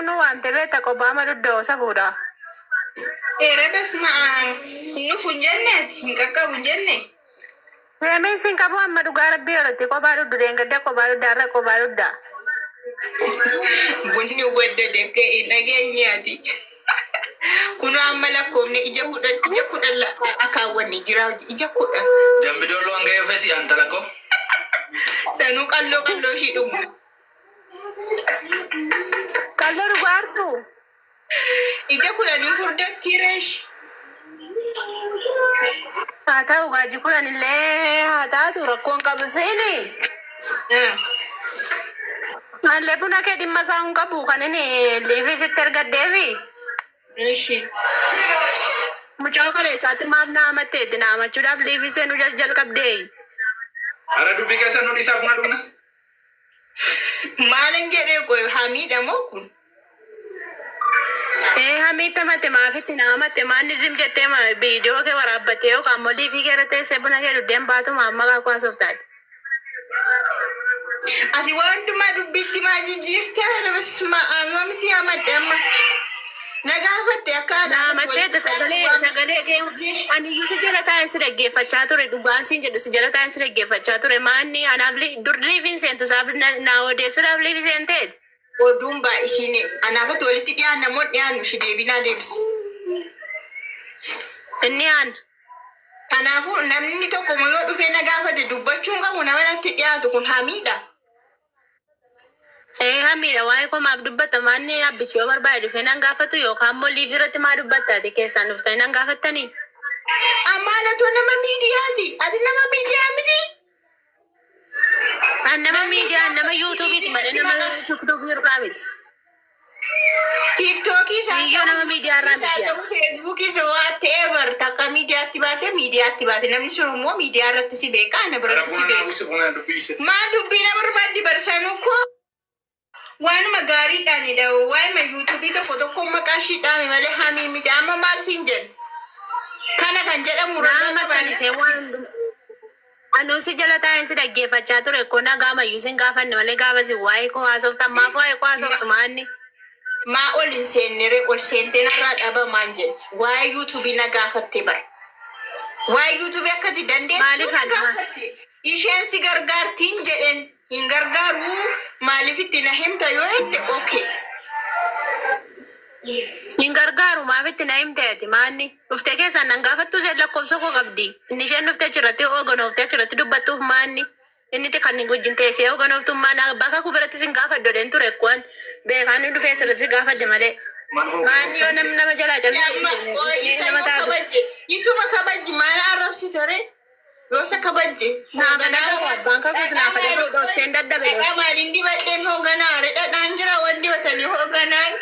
nu waamte beekta qophaa ma duddoo safuudha. Ere basma hin dhufu hin jenneeti hin qaqqabu hin jenne. Deemee sin qabu amma dhugaa rabbii irratti kophaa duddu deengadda kophaa dudda har'a kophaa dudda. Bunni waddade ka'e hin dhageenye ati. Kunoo amma lakkoofne ija 10 ija 10 akaawwanne jira ija 10. Dambi Doolloo hanga yoo fesi antala koo. Sanuu qalloo qalloo ishii dhugu. Qalloo dhugaartu. Ija kudhaniin furdattii reesh. Haa ta'u gaaji kudhan illee haa taatu rakkoon qabu seeni. Maallee buna kee dhimma isaa hin qabu kan inni liifii sitti ergaddeefi. Ishi. Mucaa kaleessaatti maaf na amatteetti na amachuudhaaf liifii seenuu jalqabdee. Ara dubbii keessan nu dhiisaa buna dhugna. Maalin jedhee qoy hamiidha moo kun? Ee hamiitti amate maafitti na amatte maanni zim jettee ma viidiyoo kee waraabbattee yookaan immoo liifii kee irra teessee buna kee dhuddeen baatu maaf maqaa koo haasoftaati. Ati waan hundumaa dubbiitti maa jijjiirta? Basma aab yoom si hamadhe amma? Na gaafatte akka Na anaafatti amatteetta walitti sagalee waan sagalee kee ani iyyuu si jala taa'ee si dhaggeeffachaa ture dhugaan siin jedhu si jala taa'ee si dhaggeeffachaa ture maanni anaaf li- dur liifiin seentu isaaf na na odeessuudhaaf liifii seenteet. Oduun baay'isiine anaafatti walitti dhiyaanna moo dhiyaannu shi deebinaa deebisi. Inni aan. Kanaafuu namni tokko yoo dhufee na gaafate dubbachuu hin qabu nama natti dhiyaatu kun hamiidha. Ee hamiidha waa'ee koo maaf dubbatta maanni abbichi yoo barbaade dhufee nan gaafatu yookaan immoo liivii irratti maa dubbatta ati keessaan dhuftanii nan gaafattanii. Amaanatoo nama miidiyaati. Ati nama miidiyaa miti. An nama Namni miidiyaa nama gaafa yuutuubiiti malee miidiyaatti nama maqaa tiktookii irraa miti. Tiiktookii isaa Miiyyoo ta'u nama miidiyaa yuutuubii irraa isaa miti. ta'u feesbuukii isaa whatever takka miidiyaatti baate miidiyaatti baate namni sun immoo miidiyaa irratti si beeka ana Ara biratti si buna naa beeka. buusi buna dubbii isitti. Maal dubbii na barbaaddi barsanuu koo waanuma gaariidhaanidha waa'ima yuutuubii tokko tokko maqaa ishii dhaame malee hamii miti amma maal siin jedhu kana kan jedhamu ragaa Naa qabaanne. maxxanisee waan hundumaa. Anuu si jala taa'een si dhaggeeffachaa ture koo nagaa mayyuu sin gaafanne malee gaafa si waa'ee koo haasoftan maaf waa'ee koo haasoftu maanni. Maa ol hin seennere ol seentee narraa dhabamaan jedhe waa'ee yuutuubii na gaafatte bara. Waa'ee yuutuubii akka ati dandeessu Maaliif na ani maa gaafatte. Isheen si gargaartiin jedheen hin gargaaru maaliif itti na himta yoo jette okay. Hin gargaaru maaf itti na himte ati maanni dhuftee keessaan nan gaafattuu isheen lakkoofsa koo qabdi inni isheen dhuftee achirratti ooganoofte achirratti dubbattuuf maanni inni itti kan wajjin teessee ooganooftu maana bakka koo biratti sin gaafadhu jedheen ture kuwan beekaan inni dhufee asirratti si gaafadhe malee Maal maanni yoo namni hoogganooftan nama jalaa callisee Amma isheen isa nama yoo taatu. kabajje isuma kabajji maal arrabsite ree? Yoo isa kabajje Naaf hooganaa dhaga'u abbaan kakuus dhadhaa naaf dhaga'u maaliin dhosseen dadhabe dhadhaa maaliin dibadheen hooganaa re dhadhaan jira waan dibatanii hooganaan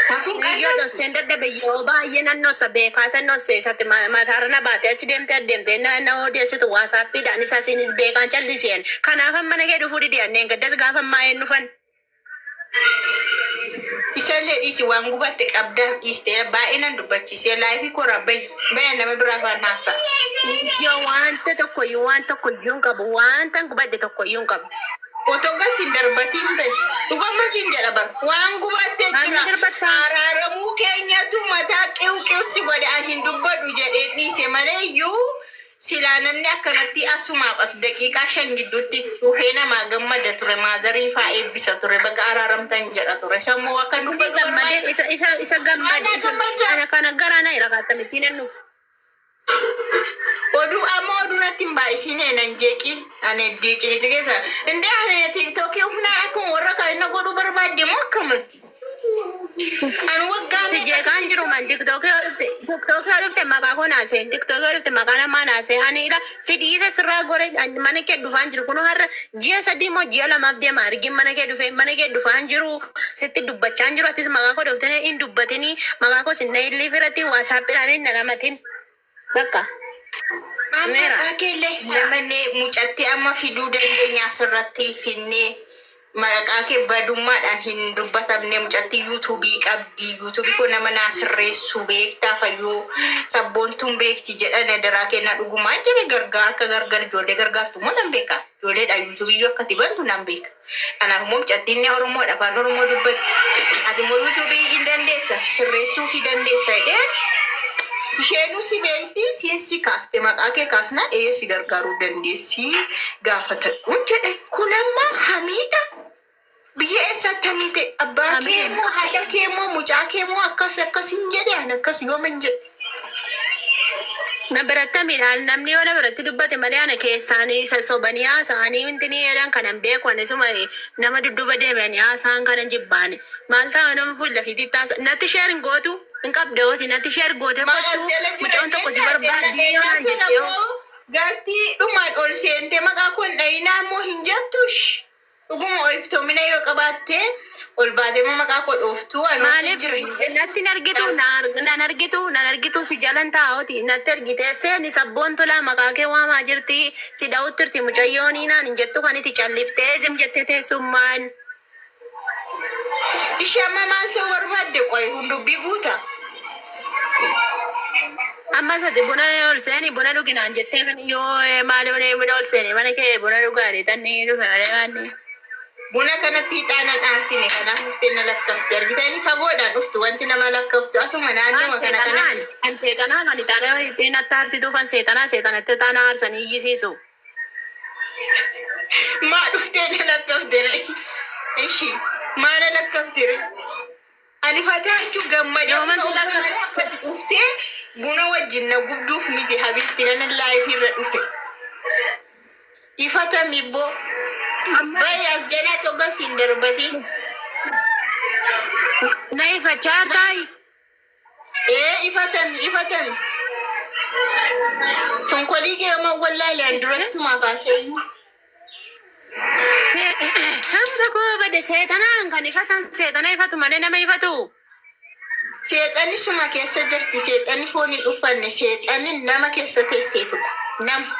kakun Niyyoo qal'astu. dhosseen dadhabe yeroo baay'ee nan dhossa beekaa tan dhosse isatti mataarra na baatee achi deemtee adeemtee na na odeessitu waasaappiidhaan isa isinis beekaan calliseen kanaaf mana kee dhufuu dide anneen gaddas gaafa maa'een dhufan. Isallee dhiisi waan gubatte qabdaaf dhiiste baay'ee nan dubbachiisee laayifii koraa bayi bayi nama biraa afaan haasa'a. Yoo wanta tokkoyyuu waan tokkoyyuu hin qabu wanta hin gubadhe tokkoyyuu hin qabu. Otoo gas hin darbatiin bayi dhugama siin jedha bar waan gubatte Maal jira na darbattaa? araaramuu keenyatu mataa qiw qiw si godhe ani hin dubbadhu jedhee dhiise malee iyyuu Silaa namni akkanatti asumaaf as daqiiqaa 5 gidduutti dhufee namaa gammada ture maazarii faa eebbisa ture baga araaramtan jedha ture sammuu akka Isinii dubbatu gammadee barbaade isa isa isa gammade maanaa isa gammadda ana kana garaa na ira kaatamitti nan dhufu. oduu amma oduu natti hin baay'isinee nan jeeqin ani diiciqici keessa indee ani tiiktookii humnaan akkuma warra kan na godhuu barbaadde moo akkamatti An waggaa Si meeqa jeeqaan jiru man tiktookii yoo dhufte tiktookii yoo dhufte maqaa koo naasee tiktookii yoo dhufte maqaa namaa naasee ani ila si dhiise sirraa gore ani mana kee dhufaan jiru kunoo har'a ji'a sadii moo ji'a lamaaf deema argin mana kee dhufe mana kee dhufaan jiru sitti dubbachaan jiru atis maqaa koo dhuftee hin dubbatinii maqaa koo sin na irratti waasaappiidhaan hin namatin bakka Amma meera. maqaa keellee hin amanne mucattii amma fiduu dandeenya asirratti finnee Maqaa kee badummaadhaan hin dubbatamne. Mucattii yuutuubii qabdi, yuutuubii koo nama naa sirreessu beektaa, fayyoo sabboontuun beekti jedhan adaraa kennaa dhugumaa jedhe. Gargaar akka gargar ijoollee gargaartu immoo nan beeka, ijoolleedha yuutuubii iyyuu akkati bantu nan beeka. Kanaaf immoo mucattiin ni Oromoodha, afaan Oromoo dubbatti, ati immoo yuutuubii hin dandeessa, sirreessuu fi dandeessa jedhee. Isheenuu si beekti, siin si kaaste, maqaa kee kaasnaa ee si gargaaruu dandeessi gaafatadhuun jedhe. Kun amma hamiidha. Biyya eessaatti hamii ta'e? Abbaa kee Hamiin. moo haadha kee moo mucaa kee moo akkas akkas hin jedhe? Ani akkas yooma hin jedhe. Na biratti hamiidhaan namni yoo na biratti dubbate malee ana keessaan isa sobanii haasa'anii wanti ni jedhan kanan beeku. Ani suma nama dudduuba deemanii haasa'an kanan jibbaani. Maal ta'a, nama fuula fiititti haasa natti share hin gootu hin qabdooti, natti share goote Maal as kottu jala jira mucaan tokko si jennaan barbaaddi yoo ennaa naan sana jette yoo. immoo gaastii dhumaan ol seentee maqaa koon dhayinaa immoo hin jettush. Dhuguma iftoomina yoo qabaatte ol baatee immoo maqaa koo dhooftuu anoo sin Maaliif jira hin jettu. natti hin argitu, nan argitu, nan argitu, si jalan taa'ooti natti argite seeni sabboon tolaa maqaa kee waamaa jirti, si dha'utti jirti mucayyoonii naan hin jettu, kan itti calliftee sim jettee teessummaan. Ishee amma maal ta'uu barbaadde qoy hundubbii guuta. Amma sati buna ol seeni buna dhuginaan jettee kan yoo maali buna ol seeni mana kee buna dhugaadhe tanni dhufe malee maanni. Buna kanatti ixaanan aarsine, kanaaf dhuftee na lakkafte. Argitanii, fagoodhaan dhuftu, wanti nama lakkaftu asuma An naannoo kana seexanaan kana. an seexanaa kan ixaana ittiin natti aarsituuf, an seexanaa seexanatti ixaana aarsanii iyyisiisu. Maa dhuftee na lakkafte re? Ishi maa na lakkafte re? Ani fataa jechuun gammadee Yooman buna si oolu lakkafte? malee akkati dhuftee buna wajjin na gubduuf miti habiibti kana live irra dhufe. Ifatami boo. Amma Baay'ee as jalaa toga siin darbatiin. na ifachaa taayi. Ee, ifatami, ifatami. Tonkolii kee amma wallaalaan durattumaa kaasee iyyuu. Hamma koo bade, seexanaan kan ifatan seexana ifatu malee nama ifatu. Seexanni suma keessa jirti. Seexanni foon hin uffanne. Seexanni nama keessa teesseetu. Nama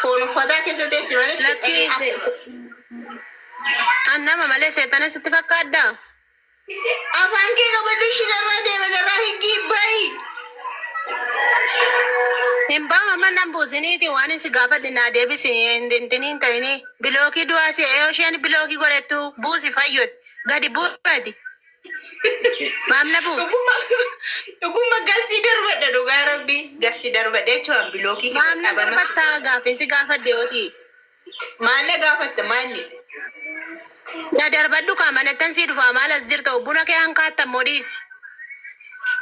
foon uffataa keessa teesse malee Lakkii seexanni an nama malee seexana sitti fakkaaddaa? Afaan kee qabadhu, ishii narraa deema, narraa higgii bahi. Hin bahu, amma nan buusiniiti waan si gaafadhe naa deebisi, hin hin ta'ini block du'aa si yoo isheen block godhettu buusi, fayyoti gadi buufati. Maamna buuf. Dhuguma dhuguma gasii darbadha, dhugaa rabbii gasii darbadha jechuun block si Maamna qaqqabama. darbattaa gaafin si gaafadhe yooti. Maal na gaafatta, maalli? Na darbadhu kaa, manattan sii dhufaa, maal as jirta, buna kee hankaattan moo dhiisi.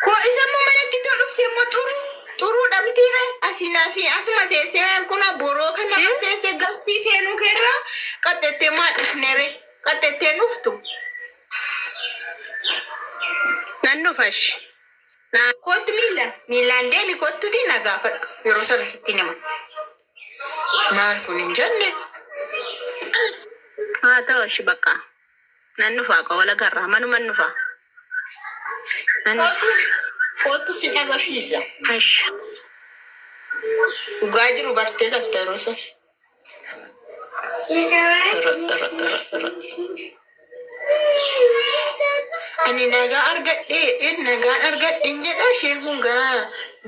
Koo isa immoo manatti too dhufte immoo xuru xuruu dhabtiire, asiin asii asuma teessee kuna boroo kana teessee gastii seenuu keerraa qaxxettee maa dhufneere qaxxettee dhuftu. Nan dhufash. Kottu, miila miilaan deemi, kottuti na gaafadhu, yeroo sana sitti nima. Maal kun hin jenne? Haa ta'u, ishi bakka. Nan dhufaa ka wala garraa manuma dhufaa. Nan dhufa. Kottu, kottu, sin agarsiisa. Ishi. Dhugaa jiru bartee galta yeroo sana. Irra, irra, irra, irra. Ani nagaa argadhee, nagaan argadheen jedha, isheen kun gara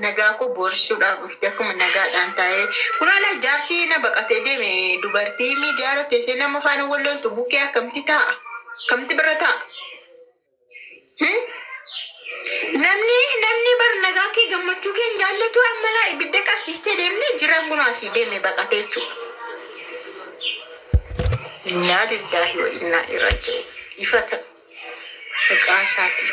nagaa koo boorsuudhaaf dhufte, akkuma nagaadhaan taa'ee. Kun ala jaarsi na baqatee deeme, dubartii miidiyaa irra teessee nama faana wal loltu bukkee akkamti taa'a? Akkamti bira taa'a? Hmm? Namni bar nagaa kee gammachuu kee hin jaallatu, ammalaa ibidda qabsiistee deemtee jiran kun asii deeme baqatee jechuudha. Innaa lillaahi wa innaa ilaihi raaji'uun. Ifata maqaa isaatii.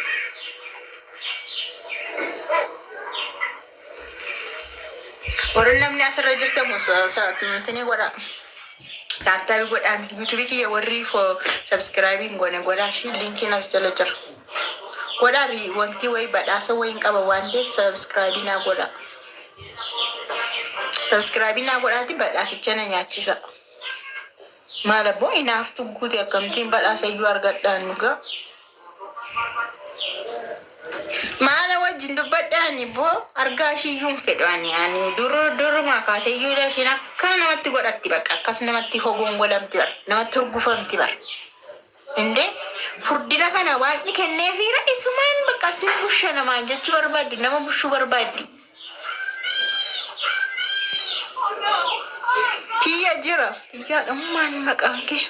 Warri namni asirra jirtan kun sa'aatii godhaa. Tap tap godhaa. Yuutuubii kiyya warri subscribe hin goone godhaa. Ishii linkiin as jala jira. Godhaa, wanti wayi badhaasa wayi hin qaba waan ta'eef subscribe naa godhaa. Subscribe naa godhaati badhaasicha na nyaachisa. Maal abboo, inaaftu guute, akkamittiin badhaasa iyyuu argadhaan dhugaa. Maala wajjin dubbadhaani boo, argaa ishii iyyuu hin fedhu. Ani duruma kaasee iyyuu isheen akkana namatti godhatti, bakka akkas namatti hogongolamti bar, namatti hurgufamti bar. Indee furdina kana waaqni kenneefiira isumaan bakka sin busha namaan jechuu barbaaddi nama bushuu barbaaddi. Tiyya jira. Tiyyaadhummaan maqaan kee.